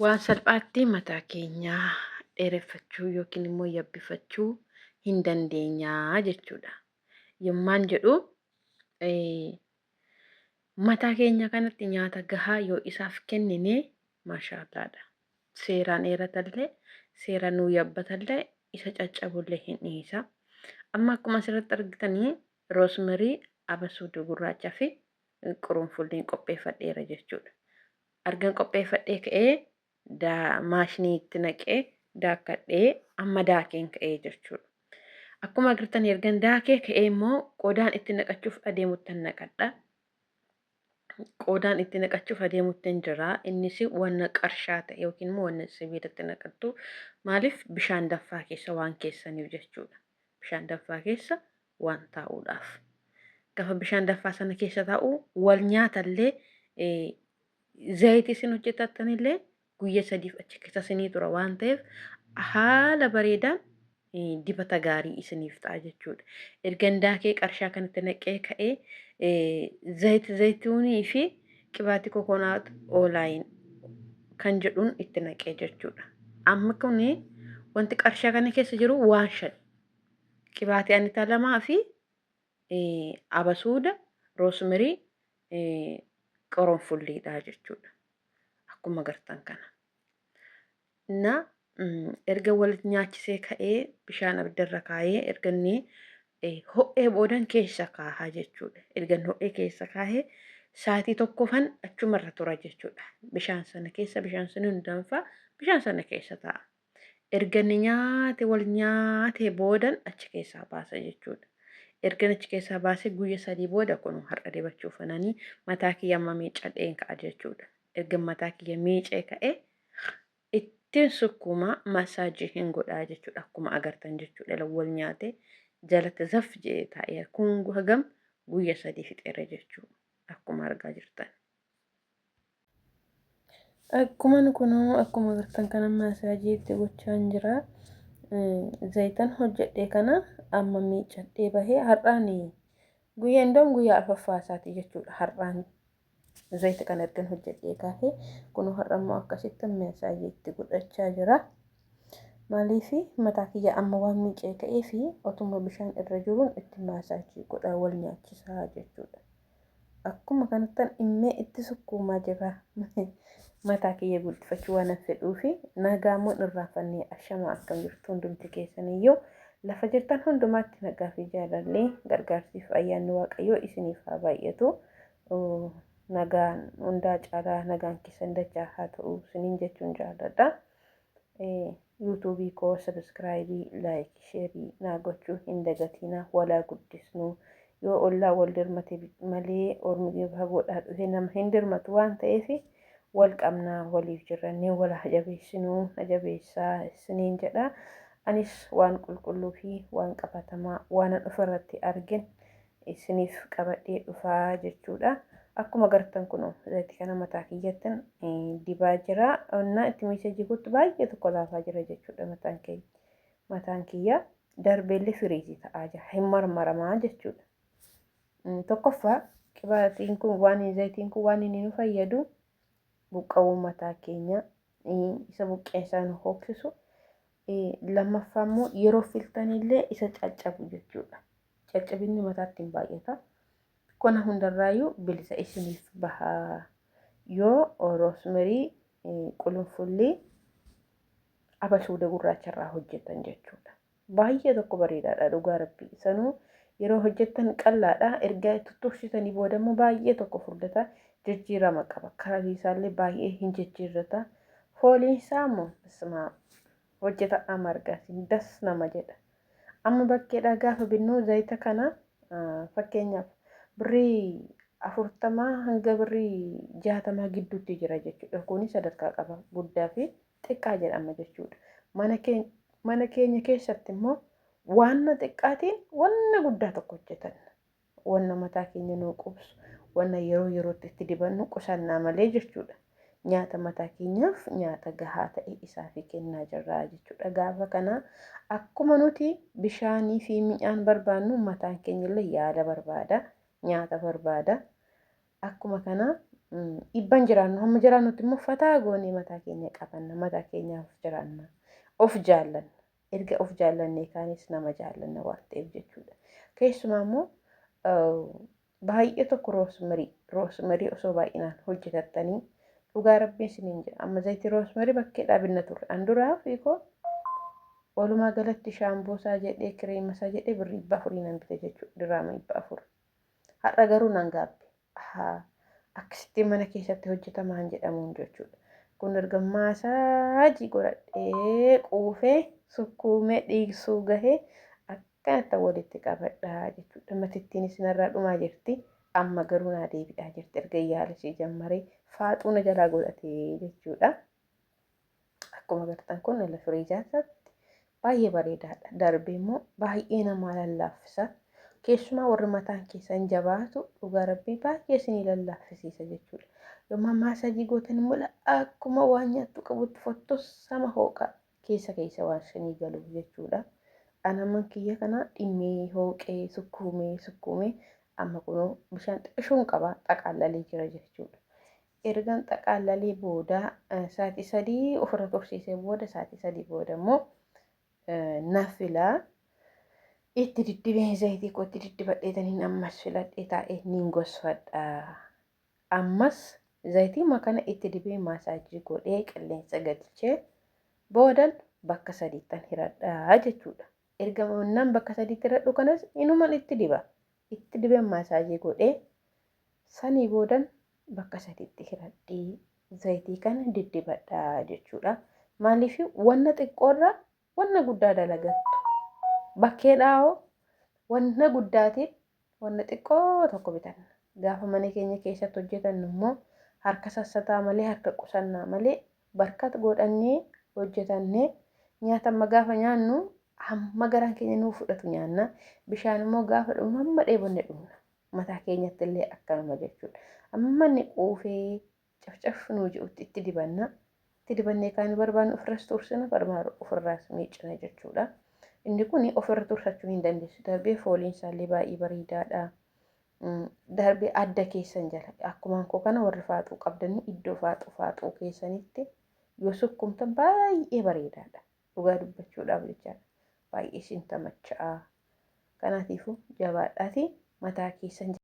Waan salphaatti mataa keenya dheereffachuu yookiin immoo yabbifachuu hin dandeenyaa jechuudha. Yommaan jedhu mataa keenya kanatti nyaata gahaa yoo isaaf kennine maashaallaadha. Seeraan dheeratallee seera nuu yabbatallee isa caccabullee hin dhiisa. Amma akkuma asirratti argitanii roosmarii, abasuudii gurraachaa fi qurunfulliin qopheeffadheera jechuudha. Argan qopheeffadhee ka'ee maashinii itti naqee daakkadhee amma daakeen ka'ee jechuudha. Akkuma agartan ergan daakee ka'ee immoo qodaan itti naqachuuf adeemuttan naqadha. Qodaan itti naqachuuf adeemuttan jira. Innis wanna qarshaa ta'e yookiin immoo wanna sibiilatti naqattu. Maaliif bishaan danfaa keessa waan keessaniif jechuudha. Bishaan danfaa keessa waan taa'uudhaaf. Gaafa bishaan danfaa sana keessa taa'u wal nyaatallee zayitii isin hojjetattanillee guyya sadiif achi keessa isinii tura waan ta'eef haala bareedaan dibata gaarii isiniif ta'a jechuudha. Ergan daakee qarshaa kanatti naqee ka'ee zayit zayituunii fi qibaatii kokonaat oolaayin kan jedhuun itti naqee jechuudha. Amma kun wanti qarshaa kana keessa jiru waan shan. Qibaatii anitaa lamaa fi abasuuda, roosmerii, qoronfulliidha jechuudha. Akkuma gartan kana. Na erga wal nyaachisee ka'ee bishaan abiddarra kaayee erga inni ho'ee boodan keessa kaahaa jechuudha. Erga inni ho'ee keessa kaahee sa'aatii tokkofan achumarra tura jechuudha. Bishaan sana keessa bishaan sun hin danfa bishaan sana keessa taa'a. Erga inni nyaate wal nyaatee boodan achi keessaa baasa jechuudha. Ergan achi keessaa baasee guyya sadii booda kun har'a dibachuuf ananii mataa kiyya amma miiccadheen ka'a jechuudha. Erga mataa kiyya miicee ka'ee ittiin sukkuumaa masaajii hin godhaa jechuudha. Akkuma agartan jechuudha. Wal nyaatee jalatti zaf jedhee taa'eera. Kun hagam guyya sadii fixeera jechuudha. Akkuma argaa jirtan. Akkuma kunoo akkuma agartan kana masaajii itti gochaan jira. Zayitan hojjedhee kana amma miiccadhee bahee har'aan guyyaa indoom guyyaa arfaffaa isaati jechuudha. Har'aan zayita kana ergan hojjedhee kaasee kunoo har'a immoo akkasitti masaajii itti godhachaa jira. Maaliif mataa kiyya amma waan miicee ka'ee fi otuma bishaan irra jiruun itti masaajii godhaa wal nyaachisaa jechuudha. Akkuma kanattan dhimmee itti sukkuumaa jira. Mataa kiyya guddifachuu waan fedhuufi nagaa immoo hin irraanfannee ashama akkam jirtu hundumti keessaniyyuu lafa jirtan hundumaatti nagaa fi jaalalli gargaarsiif ayyaanni Waaqayyoo isiniif haa baay'atu. Nagaan hundaa caalaa nagaan keessan dachaa haa ta'u isiniin jechuun jaalladha. Yuutuubii koo sabiskiraayibii, laayikii, sheerii naa gochuu hin dagatinaa. Walaa guddisnu yoo ollaa wal dirmate malee ormi fagoodhaa dhufee nama hin dirmatu waan ta'eef wal qabnaa waliif jirrannee wal haa jabeessinuu na jabeessaa isiniin jedha. Anis waan qulqulluu fi waan qabatamaa waanan ofirratti argen isiniif qabadhee dhufaa jechuudha. Akkuma gartan kunoo zayitii kana mataa kiyyattin dibaa jira. Onnaa itti miicee jigutti baay'ee tokko laafaa jira jechuudha mataan keenya. Mataan kiyya darbeellee firiizii ta'aa jira. Hin marmaramaa jechuudha. Tokkoffaa qibaatiin kun waan zayitiin kun waan inni nu fayyadu buqqa'uu mataa keenya isa buqqeen isaa nu hooksisu. Lammaffaa immoo yeroo filtanillee isa caccabu jechuudha. Caccabinni mataatti hin baay'ata. Kuna hundarraayyuu bilisa isiniif baha. Yoo roosmerii qulunfullii abasuuda gurraacharraa hojjetan jechuudha. Baay'ee tokko bareedaadha dhugaa rabbii. Sanuu yeroo hojjettan qal'aadha. Erga tuttursitanii booda immoo baay'ee tokko furdata. Jijjiirama qaba. Karaa isaallee baay'ee hin jijjiirrata. Fooliin isaa immoo hojjeta amargaatiin das nama jedha. Amma bakkeedhaa gaafa binnu zayita kana fakkeenyaaf birrii 40 hanga birrii 60 gidduutti jira jechuudha. Kuni sadarkaa qaba guddaa fi xiqqaa jedhama jechuudha. Mana keenya keessatti immoo wanna xiqqaatiin wanna guddaa tokko hojjetanna. Wanna mataa keenya nuu qubsu, wanna yeroo yerootti itti dibannu qusannaa malee jechuudha. Nyaata mataa keenyaaf nyaata gahaa ta'e isaafi kennaa jirra jechuudha. Gaafa kana akkuma nuti bishaanii fi mi'aan barbaannu mataan keenya illee yaala barbaada, nyaata barbaada. Akkuma kana Dhibban jiraannu hamma jiraannutti immoo fataa goonee mataa keenya qabanna, mataa keenyaaf jiraanna, of jaallanna. Erga of jaallannee kaanis nama jaallanna waan ta'eef jechuudha. Keessumaa immoo baay'ee tokko roosmarii, roosmarii osoo baay'inaan hojjetattanii dhugaa rabbiin isiniin jedha. Amma zayitii roosmarii bakkee dhaabinna turre. An duraa fiikoo walumaa galatti shaamboo isaa jedhee kireema isaa jedhee birrii 400 nan bite jechuudha. Diraama 400. Har'a garuu nan gaabbe. Haa akkasitti mana keessatti hojjetamaan jedhamuun jechuudha. Kun erga maasaajii godhadhee quufee sukkuumee dhiigsuu gahee akkanatti walitti qabadhaa jechuudha. Matittiin isinarraa dhumaa jirti. Amma garuu naa deebi'aa jirti. Erga yaalisii jammaree faaxuu na jalaa godhatee jechuudha. Akkuma agartan kun lafa firiijaatti baay'ee bareedaadha. Darbee immoo baay'ee nama lallaaffisa. Keessumaa warri mataan keessan jabaatu dhugaa rabbii baay'ee isinii lallaaffisiisa jechuudha. Yommuu maasaajii gootan immoo akkuma waan nyaattu qabutti fottossama hooqa keessa keessa waan isinii galuuf jechuudha. Anaman kiyya kana dhimmee hooqee sukkuumee sukkuumee amma kunoo bishaan xiqqishuun qaba xaqaallalee jira jechuudha. Ergan xaqaallalee booda sa'aatii 3 ofirra tursiisee booda sa'aatii 3 booda immoo na filaa. Itti diddibee zayitii koo itti diddibadheetaniin ammas filadhee taa'ee niin gosfadha. Ammas zayitii kana itti dibee maasaajii godhee qilleensa galchee boodan bakka sadiittan hiradhaa jechuudha. Erga nan bakka sadiitti hiradhu kanas inuman itti diba. Itti dibee maasaajii godhee sanii boodan bakka sadiitti hiradhee zayitii kana diddibadhaa jechuudha. Maaliif wanna xiqqoorraa wanna guddaa dalagattu. Bakkee dhaa'oo wanna guddaatiin wanna xiqqoo tokko bitanna. Gaafa mana keenya keessatti hojjetannu immoo harka sassataa malee harka qusannaa malee barkat godhannee hojjetannee nyaata amma gaafa nyaannu hamma garaan keenya nuu fudhatu nyaanna. Bishaan immoo gaafa dhugnu hamma dheebonne dhugna. Mataa keenyatti illee akkanuma jechuudha. Amma inni quufee cafcaf nuu ji'utti itti dibanna. Itti dibannee kaan barbaannu ofirras tursina, barbaannu ofirraas miiccina jechuudha. Inni kun ofirra tursachuu hin dandeessu. Darbee fooliin isaallee baay'ee bareedaadha. Darbee adda keessan jala akkuma koo kana warri faaxuu qabdanii iddoo faaxuu faaxuu keessanitti yoo sukkumtan baay'ee bareedaadha. Dhugaa dubbachuudhaaf jechaadha. Baay'ee isin tamacha'a. Kanaatiifuu jabaadhaati mataa keessan